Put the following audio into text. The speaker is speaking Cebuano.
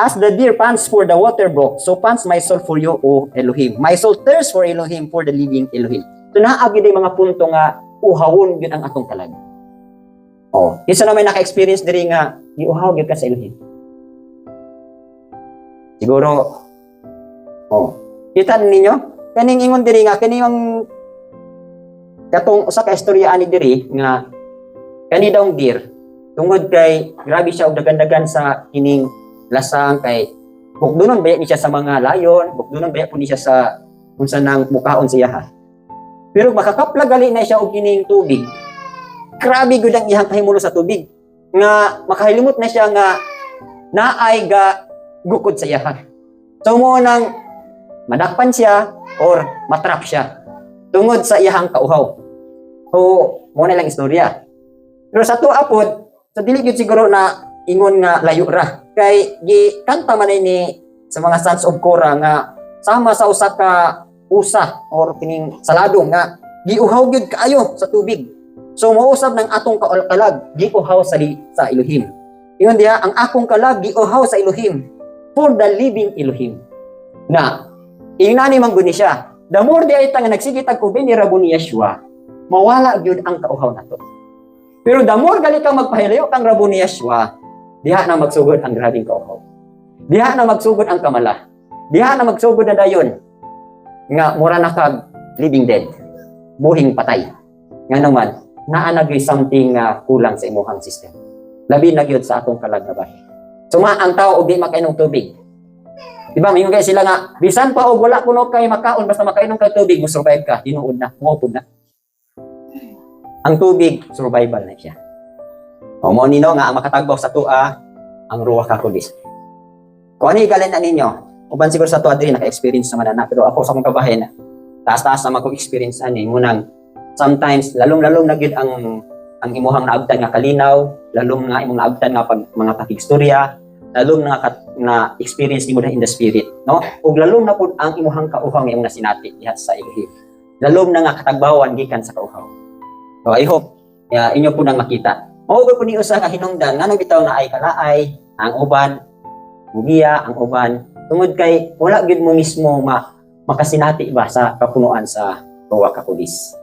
"As the deer pants for the water brook, so pants my soul for you, O Elohim. My soul thirsts for Elohim, for the living Elohim." So naa gyud ay mga punto nga uhawon gyud ang atong kalag. Oh, kinsa na may naka-experience diri nga giuhaw gyud ka sa Elohim? Siguro, oh, kita ninyo kaning ingon diri nga kini ang katong usa ka istorya ani diri nga kani dawng deer, tungod kay grabe siya og dagan-dagan sa kining lasang, kay bukdunon baya ni siya sa mga lion, bukdunon baya po ni siya sa unsa nang mukaon siya ha. Pero makakapla gali na siya og kining tubig, grabe gud ang iyang kahimulo sa tubig nga makahilimot na siya nga naay ga gukod sa iya. So mo nang madakpan siya or matrap siya tungod sa iyahang kauhaw. So mo na lang istorya. Pero sa tuwa pod, sa dili gyud siguro na ingon nga layo ra, kay gi kanta man ni sa mga Sons of Korah nga sama sa usa ka usa or kining saladong nga giuhaw gyud kaayo sa tubig. So mausab ng atong kalag giuhaw sa Elohim. Ingon diha, ang akong kalag giuhaw sa Elohim, for the living Elohim. Na ingani man gud ni siya. The more di ay ta nga nagsige tag ubi ni Raboni Yeshua, mawala gyud ang kauhaw nato. Pero the more gali kang magpahilayo kang Raboni Yeshua, diha na magsugod ang grabing kauhaw. Diha na magsugod ang kamala. Diha na magsugod na dayon nga mura na kag living dead. Buhing patay. Nga naman, naa na gyud something nga kulang sa imuhang system. Labi na gyud sa atong kalag nga bahin. Suma ang tao og di makainom tubig. Di ba, mingon kay sila nga, bisan pa og wala kuno kay makaon, basta makainom ka tubig, mo survive ka. Tinuod na, mo na. Ang tubig, survival na siya. O mo nino nga ang makatagbaw sa tua, ang Ruach HaKodesh. Kung ano igalin na ninyo, uban siguro sa tuwa diri naka-experience naman na, pero ako sa akong kabahin, taas-taas naman ko experience ani, munang sometimes lalom-lalom na gyud ang imuhang naabtan nga kalinaw, lalom nga imong naabtan nga pag mga pakigstorya, lalom na na experience nimo na in the spirit, no? Ug lalom na pud ang imuhang kauhaw nga imong nasinati diha sa Elohim. Lalom na nga katagbawan gikan sa kauhaw. So I hope ya, inyo po nang makita. Mao po ni usa ka hinungdan nga bitaw na ay kalaay ang uban mugiya ang uban tungod kay wala gyud mo mismo makasinati ba sa kapunuan sa Ruach HaKodesh.